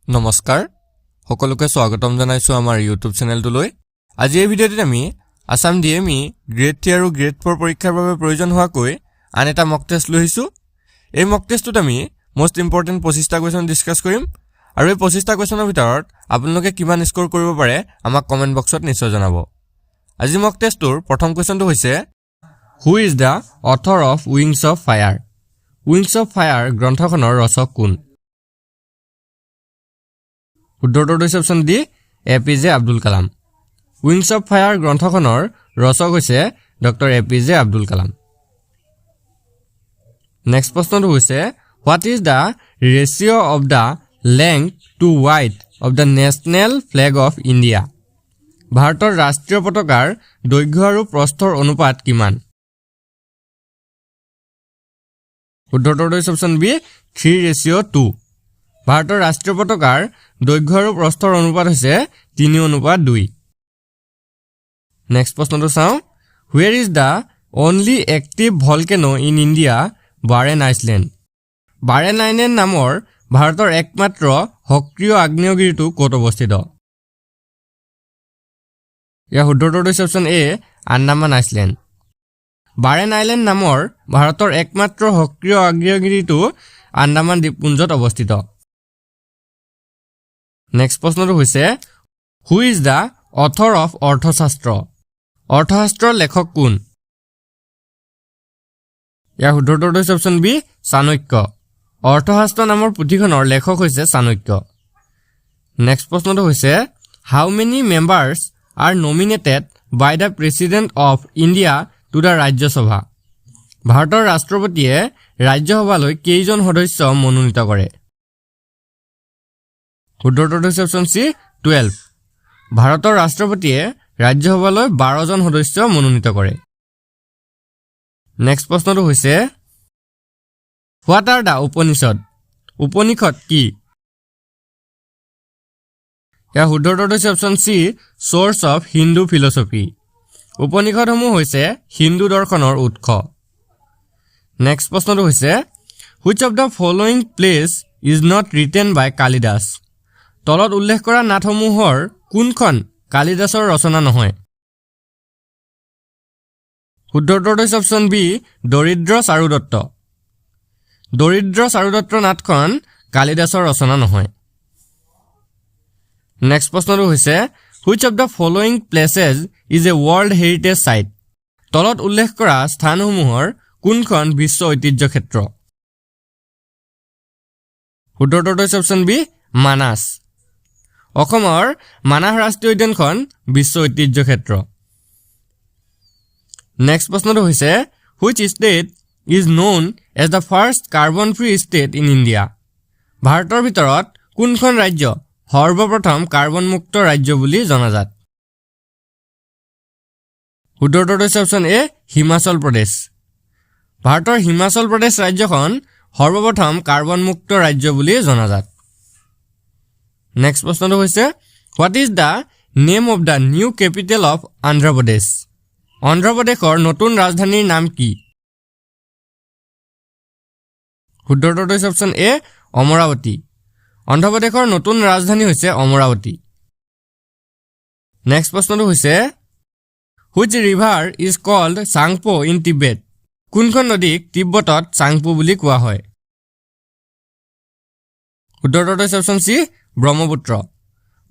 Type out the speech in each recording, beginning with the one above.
নমস্কাৰ, সকলোকে স্বাগতম জনাইছোঁ আমাৰ ইউটিউব চেনেলটোলৈ। আজি এই ভিডিঅ'টিত আমি আছাম ডিএমই গ্ৰেড 3 আৰু গ্ৰেড 4 পৰীক্ষাৰ বাবে প্ৰয়োজন হোৱাকৈ আন এটা মক টেষ্ট লৈ আহিছোঁ। এই মক টেষ্টটোত আমি মষ্ট ইম্পৰ্টেণ্ট 25টা কুৱেশ্যন ডিছকাছ কৰিম আৰু এই 25টা কুৱেশ্যনৰ ভিতৰত আপোনালোকে কিমান স্ক'ৰ কৰিব পাৰে, আমাক কমেণ্ট বক্সত নিশ্চয় জনাব। আজি মক টেষ্টটোৰ প্ৰথম কুৱেশ্যনটো হৈছে, "Who is the author of Wings of Fire?" Wings of fire গ্ৰন্থখনৰ ৰচক কোন? শুদ্ধ উত্তৰটো হৈছে option D, A P J Abdul Kalam. Wings of fire গ্ৰন্থখনৰ ৰচক হৈছে doctor A P J Abdul Kalam. Next প্ৰশ্নটো হৈছে, "What is the ratio of the length to width of the national flag of India?" ভাৰতৰ ৰাষ্ট্ৰীয় পতাকাৰ দৈৰ্ঘ্য আৰু প্ৰস্থৰ অনুপাত কিমান? শুদ্ধ উত্তৰটো হৈছে অপশ্যন বি, 3:2। ভাৰতৰ ৰাষ্ট্ৰীয় পতাকাৰ দৈৰ্ঘ্য আৰু প্ৰস্থৰ অনুপাত হৈছে 3:2। নেক্সট প্ৰশ্নটো চাওঁ। "Where is the only active volcano in India, Barren Island?" বাৰেন island নামৰ ভাৰতৰ একমাত্ৰ সক্ৰিয় আগ্নেয়গিৰিটো ক'ত অৱস্থিত? ইয়াৰ শুদ্ধ উত্তৰটো হৈছে option A, Andaman island. Barren island নামৰ ভাৰতৰ একমাত্ৰ সক্ৰিয় আগ্নেয়গিৰিটো আন্দামান দ্বীপপুঞ্জত অৱস্থিত। নেক্সট প্ৰশ্নটো হৈছে, "Who is the author of Arthashastra?" অৰ্থশাস্ত্ৰৰ লেখক কোন? ইয়াৰ শুদ্ধ উত্তৰটো হৈছে অপশ্যন বি, চাণক্য। অৰ্থশাস্ত্ৰ নামৰ পুথিখনৰ লেখক হৈছে চাণক্য। নেক্সট প্ৰশ্নটো হৈছে, "How many members are nominated by the President of India to the Rajya Sabha?" ভাৰতৰ ৰাষ্ট্ৰপতিয়ে ৰাজ্যসভালৈ কেইজন সদস্য মনোনীত কৰে? শুদ্ধ উত্তৰটো হৈছে অপশ্যন চি, 12। ভাৰতৰ ৰাষ্ট্ৰপতিয়ে ৰাজ্যসভালৈ 12জন সদস্য মনোনীত কৰে। নেক্সট প্ৰশ্নটো হৈছে, "What are the Upanishad?" Upanishad কি? ইয়াৰ শুদ্ধ উত্তৰটো হৈছে option C, source of Hindu philosophy। উপনিষদসমূহ হৈছে হিন্দু দৰ্শনৰ উৎস। নেক্সট প্ৰশ্নটো হৈছে, "Which of the following plays is not written by Kalidas?" তলত উল্লেখ কৰা নাটসমূহৰ কোনখন কালিদাসৰ ৰচনা নহয়? শুদ্ধ উত্তৰটো হৈছে অপশ্যন বি, দৰিদ্ৰ চাৰুদত্ত। দৰিদ্ৰ চাৰুদত্ত নাটখন কালিদাসৰ ৰচনা নহয়। নেক্সট প্ৰশ্নটো হৈছে, "Which of the following places is a World Heritage Site?" তলত উল্লেখ কৰা স্থানসমূহৰ কোনখন বিশ্ব ঐতিহ্য ক্ষেত্ৰ? শুদ্ধ উত্তৰটো হৈছে অপশ্যন বি, মানাছ। অসমৰ মানাহ ৰাষ্ট্ৰীয় উদ্যানখন বিশ্ব ঐতিহ্য ক্ষেত্ৰ। নেক্সট প্ৰশ্নটো হৈছে, "Which state is known as the first carbon free state in India?" ভাৰতৰ ভিতৰত কোনখন ৰাজ্য সৰ্বপ্ৰথম কাৰ্বনমুক্ত ৰাজ্য বুলি জনাজাত? শুদ্ধ উত্তৰটো হৈছে অপশ্যন এ, হিমাচল প্ৰদেশ। ভাৰতৰ হিমাচল প্ৰদেশ ৰাজ্যখন সৰ্বপ্ৰথম কাৰ্বনমুক্ত ৰাজ্য বুলি জনাজাত। নেক্সট প্ৰশ্নটো হৈছে, "What is the name of the new capital of Andhra Pradesh?" অন্ধ্ৰপ্ৰদেশৰ নতুন ৰাজধানীৰ নাম কি? শুদ্ধ উত্তৰটো হৈছে অপশ্যন এ, অমৰাৱতী। অন্ধ্ৰপ্ৰদেশৰ নতুন ৰাজধানী হৈছে অমৰাৱতী। নেক্সট প্ৰশ্নটো হৈছে, "Which river is called Tsangpo in Tibet?" কোনখন নদীক তিব্বতত চাংপো বুলি কোৱা হয়? শুদ্ধ উত্তৰটো হৈছে অপশ্যন চি, ব্ৰহ্মপুত্ৰ।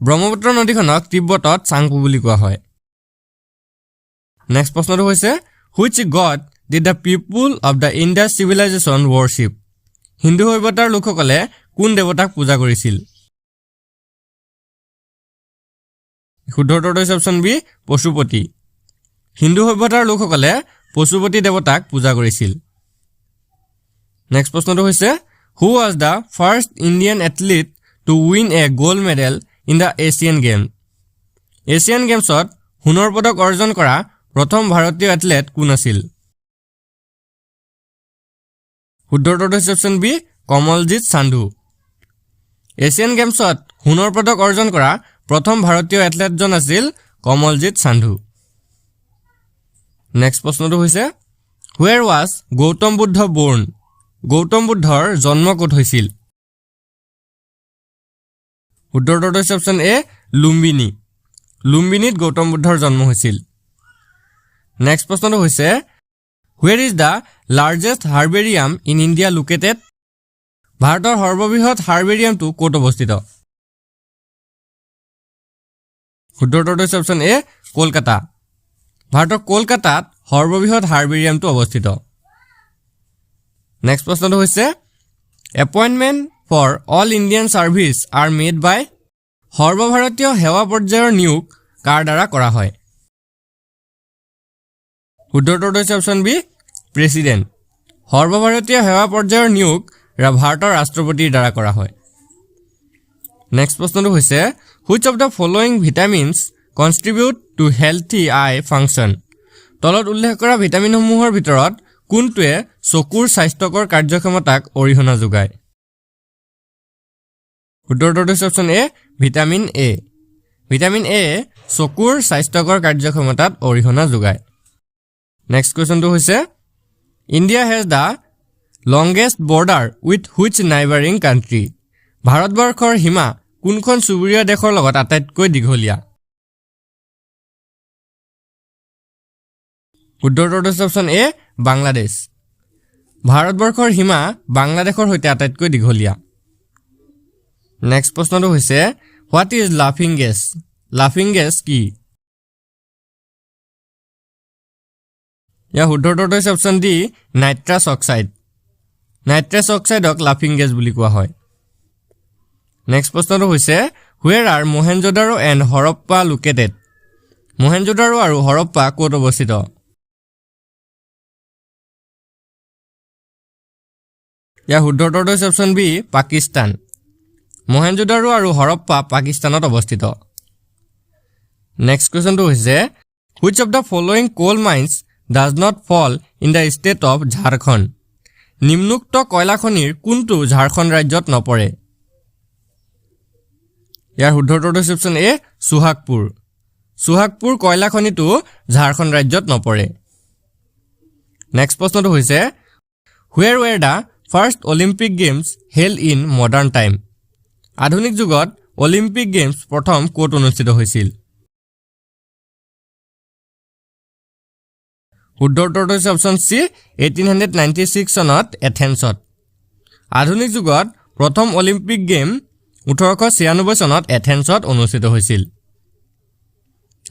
ব্ৰহ্মপুত্ৰ নদীখনক তিব্বতত চাংপো বুলি কোৱা হয়। নেক্সট প্ৰশ্নটো হৈছে, "Which god did the people of the Indus civilization worship?" Sindhu সভ্যতাৰ লোকসকলে কোন দেৱতাক পূজা কৰিছিল? শুদ্ধ উত্তৰটো হৈছে অপশ্যন বি, পশুপতি। সিন্ধু সভ্যতাৰ লোকসকলে পশুপতি দেৱতাক পূজা কৰিছিল। নেক্সট প্ৰশ্নটো হৈছে, "Who was the first Indian athlete to win a gold medal in the Asian Game?" Asian গেমছত সোণৰ পদক অৰ্জন কৰা প্ৰথম ভাৰতীয় এথলেট কোন আছিল? শুদ্ধ উত্তৰটো হৈছে option B, Kamaljit Sandhu. Asian গেমছত সোণৰ পদক অৰ্জন কৰা প্ৰথম ভাৰতীয় এথলেটজন আছিল কমলজিৎ সান্ধু। নেক্সট প্ৰশ্নটো হৈছে, "Where was Gautam Buddha born?" Gautam বুদ্ধৰ জন্ম ক'ত হৈছিল? শুদ্ধ উত্তৰটো হৈছে অপশ্যন এ, লুম্বিনী। লুম্বিনীত গৌতম বুদ্ধৰ জন্ম হৈছিল। নেক্সট প্ৰশ্নটো হৈছে, Where is the largest herbarium in India located? ভাৰতৰ সৰ্ববৃহৎ হাৰ্বেৰিয়ামটো ক'ত অৱস্থিত? শুদ্ধ উত্তৰটো হৈছে অপশ্যন এ, কলকাতা। ভাৰতৰ কলকাতাত সৰ্ববৃহৎ হাৰ্বেৰিয়ামটো অৱস্থিত। নেক্সট প্ৰশ্নটো হৈছে, Appointment for all Indian service are made by? সৰ্বভাৰতীয় সেৱা পৰ্যায়ৰ নিয়োগ কাৰ দ্বাৰা কৰা হয়? শুদ্ধ উত্তৰটো হৈছে অপশ্যন বি, প্ৰেছিডেণ্ট। সৰ্বভাৰতীয় সেৱা পৰ্যায়ৰ নিয়োগ ভাৰতৰ ৰাষ্ট্ৰপতিৰ দ্বাৰা কৰা হয়। নেক্সট প্ৰশ্নটো হৈছে, Which of the following vitamins contribute to healthy eye function? তলত উল্লেখ কৰা ভিটামিনসমূহৰ ভিতৰত কোনটোৱে চকুৰ স্বাস্থ্যকৰ কাৰ্যক্ষমতাক অৰিহণা যোগায়? শুদ্ধ উত্তৰটো হৈছে option A, vitamin A. Vitamin A চকুৰ স্বাস্থ্যকৰ কাৰ্যক্ষমতাত অৰিহণা যোগায়। নেক্সট কুৱেশ্যনটো হৈছে, India has the longest border with which neighbouring country? ভাৰতবৰ্ষৰ সীমা কোনখন চুবুৰীয়া দেশৰ লগত আটাইতকৈ দীঘলীয়া? শুদ্ধ উত্তৰটো হৈছে অপশ্যন এ, বাংলাদেশ। ভাৰতবৰ্ষৰ সীমা বাংলাদেশৰ সৈতে আটাইতকৈ দীঘলীয়া। নেক্সট প্ৰশ্নটো হৈছে, What is laughing gas? লাফিং গেছ কি? ইয়াৰ শুদ্ধ উত্তৰটো হৈছে option D, nitrous oxide. Nitrous অক্সাইডক লাফিং গেছ বুলি কোৱা হয়। নেক্সট প্ৰশ্নটো হৈছে, Where are Mohenjodaro and Harappa located? Mohenjodaro আৰু হৰপ্পা ক'ত অৱস্থিত? ইয়াৰ শুদ্ধ উত্তৰটো হৈছে অপশ্যন বি, পাকিস্তান। মহেঞ্জোদাৰো আৰু হৰপ্পা পাকিস্তানত অৱস্থিত। নেক্সট কুৱেশ্যনটো হৈছে, Which of the following coal mines does not fall in the state of Jharkhand? নিম্নোক্ত কয়লা খনিৰ কোনটো ঝাৰখণ্ড ৰাজ্যত নপৰে? ইয়াৰ শুদ্ধ উত্তৰটো হৈছে অপশ্যন এ, সোহাগপুৰ। সোহাগপুৰ কয়লা খনিটো ঝাৰখণ্ড ৰাজ্যত নপৰে। নেক্সট প্ৰশ্নটো হৈছে, Where were the first Olympic Games held in modern time? আধুনিক যুগত অলিম্পিক গেমছ প্ৰথম ক'ত অনুষ্ঠিত হৈছিল? শুদ্ধ উত্তৰটো হৈছে অপশ্যন চি, 1896 চনত এথেন্সত। আধুনিক যুগত প্ৰথম অলিম্পিক গেম 1896 চনত এথেন্সত অনুষ্ঠিত হৈছিল।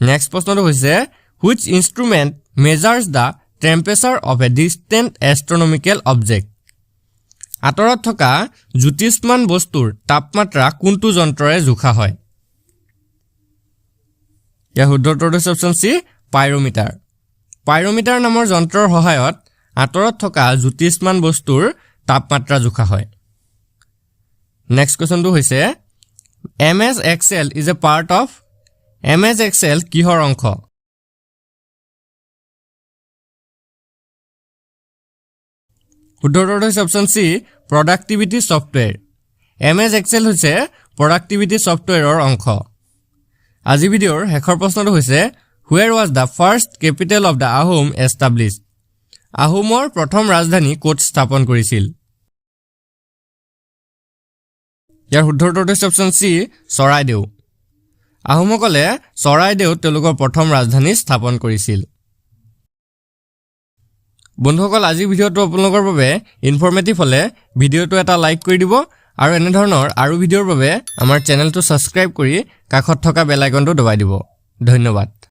নেক্সট প্ৰশ্নটো হৈছে, Which instrument measures the temperature of a distant astronomical object? আঁতৰত থকা জ্যোতিষ্মান বস্তুৰ তাপমাত্ৰা কোনটো যন্ত্ৰৰে জোখা হয়? ইয়াৰ শুদ্ধ উত্তৰটো হৈছে অপশ্যন চি, পাইৰোমিটাৰ। পাইৰোমিটাৰ নামৰ যন্ত্ৰৰ সহায়ত আঁতৰত থকা জ্যোতিষ্মান বস্তুৰ তাপমাত্ৰা জোখা হয়। নেক্সট কুৱেশ্যনটো হৈছে, MS Excel is a part of? MS Excel কিহৰ অংশ? শুদ্ধ উত্তৰটো হৈছে option C, productivity software. MS Excel হৈছে প্ৰডাক্টিভিটি ছফ্টৱেৰৰ অংশ। আজি ভিডিঅ'ৰ শেষৰ প্ৰশ্নটো হৈছে, Where was the first capital of the Ahom establish? আহোমৰ প্ৰথম ৰাজধানী ক'ত স্থাপন কৰিছিল? ইয়াৰ শুদ্ধ উত্তৰটো হৈছে অপশ্যন চি, চৰাইদেউ। আহোমসকলে চৰাইদেউত তেওঁলোকৰ প্ৰথম ৰাজধানী স্থাপন কৰিছিল। বন্ধুসকল, আজিৰ ভিডিঅ'টো আপোনালোকৰ বাবে ইনফৰ্মেটিভ হ'লে ভিডিঅ'টো এটা লাইক কৰি দিব আৰু এনেধৰণৰ আৰু ভিডিঅ'ৰ বাবে আমাৰ চেনেলটো ছাবস্ক্ৰাইব কৰি কাষত থকা বেল আইকনটো দবাই দিব। ধন্যবাদ।